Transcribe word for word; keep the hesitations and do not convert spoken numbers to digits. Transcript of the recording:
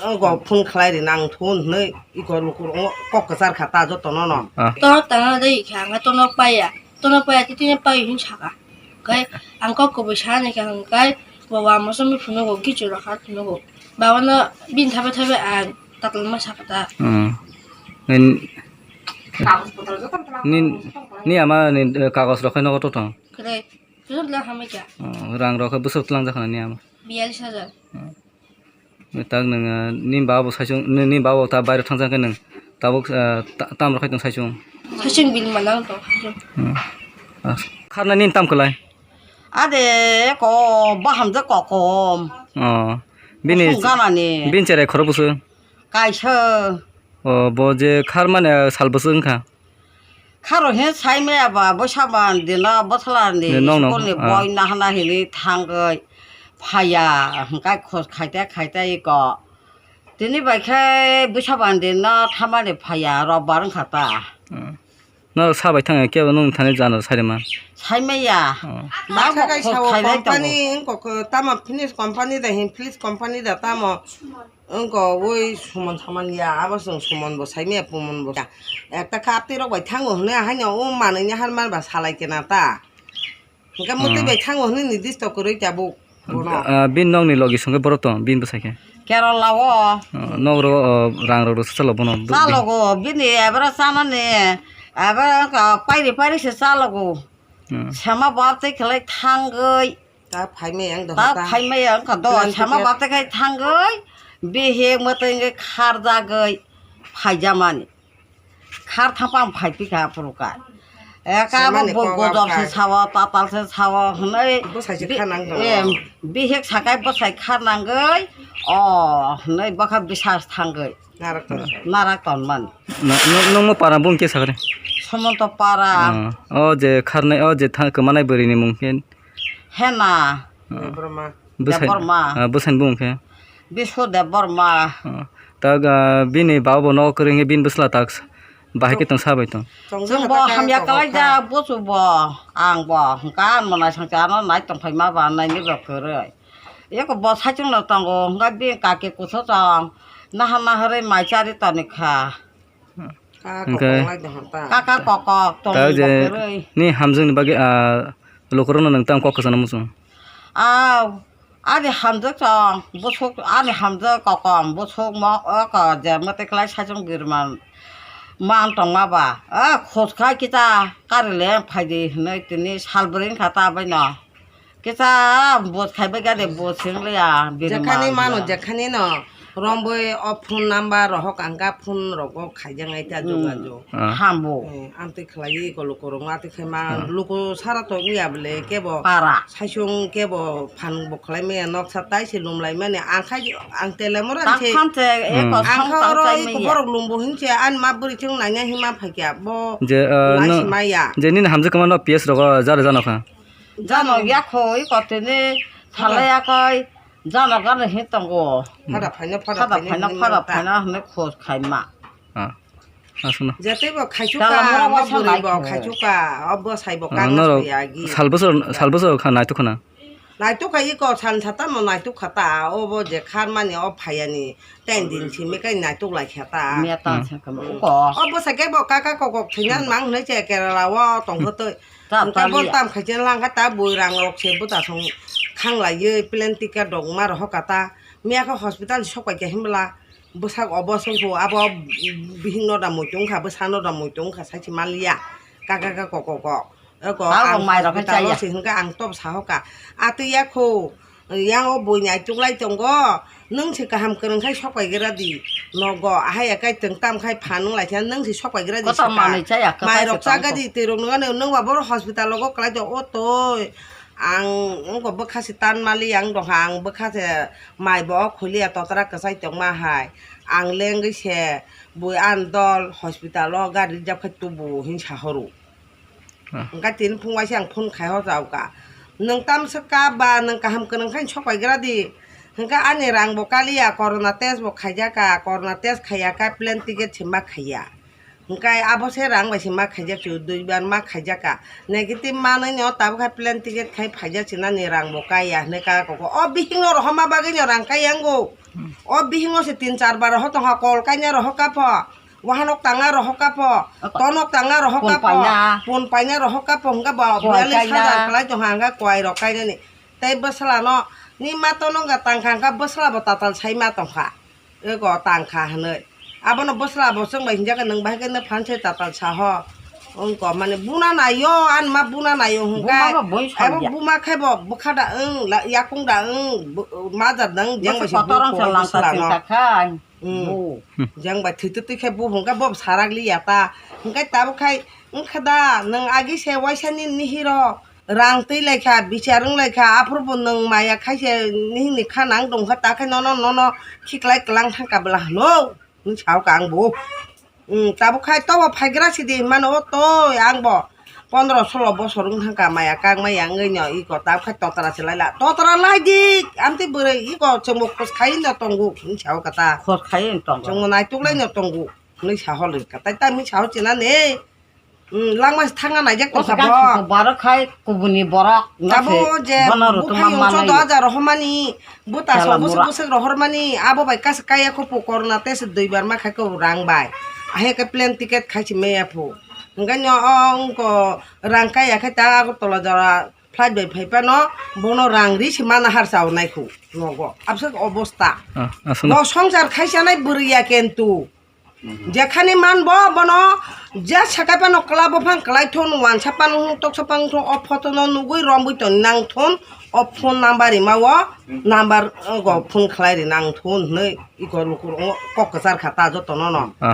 Oko phone khlai rina ang thun hwnwi iko lukurok kok kwchar kha ta jotono no. Ah. Tono tana dei kha, ang tono paya. Tono paya tei tini pawi hwn saka. Kai ang kok kubui sana kha hwn kai baba moso mi phunugo kichu rok ha phunugo. Baba no bin thabe thabe ang tatlama saka ta. Hmm. Nin, nin, ni ama ni, eh, kagos rok khai nogo totong. Kre, kusuk la hamai kha. Oh, rang rok bwswk tlang jakha ni ama. Biyalish hajar. Hmm. Tak nwng, ah, nini baba bo saichung, nini baba bo ta bairok thangsa khe nwng tabuk, ah, ta-, tam rok khai tong saichung. Saichung bini manang tong saichung. Hmm. Ah, kharna nini tam kwlai? Ade ko bahamjak kokom. Oh. Bini, kusung ganani. Bini cherai khorok bwswk? Kaisa. Oh, bo je khar mane sal bwswk wngkha? Kharo he sai maya ba bwsa ba dino bwsala ni, ni nong nong, school ni, ah, boi nahana hini thangwi phaiya, hwnkhe khos khaite khaite iko. Tini bai khe bwsa ba dino thamani phaiya, robbar wngkha ta. Hmm. No sabai thangya kebo nung thani jano sairima? Sai maya. Oh. Tamo khos khailai tongo. Company wngkha, tamo finish company da hin, finish company da tamo. Wngkha ui suman saman ya, abo chwng suman bo sai maya, pumon bo ya. Ekta kha twi rok bai thango hwnwi, haino o manwi ni har man ba salai kena ta. Hwnkhe mwtwi, oh, bai thango hwnwi nidisto kwrwi tabuk bono. Ah, bini nokni logi songkhe borok tong, bini bwsai khe? Kerala o. Oh, nok ro, oh, rang rok rwsa chalo bono. Chalogo, bini ebra chanani, ebra wngkha pairi pairi se chalogo. Hmm. Sema bo tei khlai thangwi. Ta phaimaya wng doha ta. Ta phaimaya wngkha do, sama bate khai thangwi, bihik mwtwi wngwi kharjagwi phaijamani. Khar thangpa ang phai phi kha phuru kha. Eka bo gojok se sao, tatal se sao hwnwi. Bwsai se kha nang tongo. Em, bihik sakai bwsai kha nangwi, o hwnwi bwkha bisas thangwi. Narak ton. Narak ton man. Nwng mo para bung khe sakre? Somonto para. Ah, o je kharnai, o je kwmanai bwrwi ni mung khe? Hena. Ah. Debbarma. Bwsai, Debbarma. Ah, bwsai ni bung khe? Biswa Debbarma. Ah. Tak, ah, bini baba bo nogo kwrwi wngkhe bini bwsla tak bahai khe tong sabai tong. Chwng bo hamya kwlai jak, buchu bo, ang bo, hwnkha ang bo naisang cha ano nai tong phai ma ba nai ni bo kwrwi. Eko bo saichung no tongo, hwnkha bini kaki kuso chong, naha naharwi mai chari toni kha. Hwnkhe kaka kokok tong tak je kwrwi. Ni hamjwkni bagwi, ah, lukurokno nwng tamo kok kwchangno muchung? Ah, ani hamjwk tong, bwswk, ani hamjwk kokom, bwswk mo, o ko, je mwtwi kwlai saichung birman man tongma ba, ah, khos khai kisa kari le phaidi hwnwi tini sal bwrwi wngkha ta baino. Kisa bot khai bai gade bot sing le ya, bini jekhani ma mano ya. Jekhani no romboi o phone number rohok ang ga phone rogo khaijak nai ta. Hmm. Jogajog. Ah. Hambo. Eh, amtwi khlai ko luku rok ma twi khai ma. Ah. Luku sara to wngya bole kebo. Para. Saisung kebo phan bo khlai maya noksa tai se lum lai mani ang khai ang tele mora. Tak se. Phan se, hmm, eko ang song kha tang oro chai iko maya. Borok lum bo hin se an ma bwrwi chwng nai nai hin ma phai kya bo. Je, ah, lai no, se maya. Je nini hamjwk kwma no P S rogo jara jano kha. Jano yakho iko tini salai yakoi jano gana hin tongo. Phada phaino, phada phaino, phada phaino hwnwi khos khaima. Ah, aswkno. Jatei bo khaichuka, kala mora bo bwsa bwrwi bo naikho. Khaichuka, o bwsai bo, ah, kagos norok bo yagi. Sal bwswk, sal bwswk kha naituk khna. Naituk kha iko san satamo naituk kha ta, o bo je kharmani o phayani. Ten din simi kai naituk lai kha ta. Miya ta. Hmm. Sa kamo ko. O bwsai khe bo kaka kokok thwinan mang hwnwi che Kerala o tong khe twi. Ta, hwnkhe ta bo liya. Tam khai chen lang kha ta bui rang rok se bwta song khang lai ye plane ticket rok ma rohor kha ta. Miya khe hospital sok pai khe himla bwsak obo song kho abo bihik no da muitu wng kha bwsa no da muitu wng kha sai se ma liya kaka ka kokok kok. Eko ang hospital o se hwnkhe ang tobo sahoka. Atwi ya kho, yang o bui naituk lai tongo. Nwng se kaham kwrwng khai sok pai gra di. Nogo, ahai ya kai twng tam khai phan wng lai khe nwng se sok pai gra di. Kotor saka. Manwi chaya, kwtai. Mai se rok chaga tongkho. Di, twi rok nwnga nw, nwng ba boro hospital o kwlai tongo. O toi, ang wngkha bwkha se tan mali, ang dongkha, ang bwkha se mai bo o khulia totra kwchai tongma hai. Ang lengwi se bui an dol hospital o gari rijak khai tubu hin sahoro. Ah. Hwnkhe tini phung waisa ang phone khai hor jao ka. Nwng tam swk ka ba nwng kaham kwrwng khe sok pai gra di. Hwnkhe ani rang bo kaliya, corona test bo khaijak ka, corona test khaiya khe plane ticket se ma khaiya. Hwnkhe abo se rang bai se ma khaijak, chu dui bar ma khaijak ka. Negative manwi no tabuk khe plane ticket khai phaijak se nani rang bo kaiya hwnwi ka kok. O bihik no rohorma bagwi no rang kaiya wngo. O bihingo se tin char bar rohor tongkha, kol kaina rohor kapho, wahanok tanga rohor kapho, tonok tanga rohor kapho, pon paina rohor kapho, hwnkhe bo biyalis hajar kwlai tongkha, hwnkhe kwai rok kainani. Tei bwsla no ni ma tono wngkha tangkha, hwnkhe bwsla bo tatal sai ma tongkha. Eko tangkha hinwi. Abono bwsla bo chwng bai hinjakhe nwng bai khe nw phan se tatal sa ho. Wngko mani buna naio, ani ma buna naio hwnkhe. Buma bo boi abo salya. Buma khe bo bwkha da wng, la-, yakung da wng, bu-, majak da wng, jeng bai se bwswk toron bukho sa langka bwsla no. Chwngka khai. Hmm. Bu. Jeng bai thwi twi twi khe bu hwnkhe bo sarak li ya ta. Hwnkhe tabuk khai wngkha da nwng agi se waisa ni nihiro. Rang twi lai kha, bichar wng lai kha, aphuru bo nwng maya khai se nihini kha nang tong kha, ta khe nono, nono khiklai kwlang thang kha bwla hwno, hwnwi sa kha ang bo. Hmm, tabuk khai tobo phaigra sidi hwnmano, o toi ang bo pondro solo bosor wng thang kha, maya kang maya wngwi no iko, tabuk khai totra se lai la, totra lai di, amtwi bwrwi iko chwngbo khos khai no tongo, hwnwi sa kha ta. Khos khai no tongo. Chwngbo naituk lai no tongo, hwnwi sa hol kha, tai tamo sa o china ni. Hmm, langma se thangna naijak tongkha bo. Baro khai kubuni borok. Abo je buphang yong chodo aja rohormani, buta so busuk busuk rohormani, abo bai kasa kaya kho po corona test dui bar ma khai ko rang bai. Ahe ke plane ticket khai si meya pho. Hwnkhe no ongko rang kaya khai ta Agartala jora flight bai phai pano bono rang ri si mana har sao nai kho nogo. Absek obosta. Bo songsar khai sanai bwrwi ya kentu. Jekhani man bo bono je sakai pano kla buphang kwlai thun, wansa pano hung, toksa pano hung, o photo no nugui romwi tong nang thun, o phone number rima o number go phone khlai ri nang thun hwnwi iko luku kok kwchar kha ta joto no no.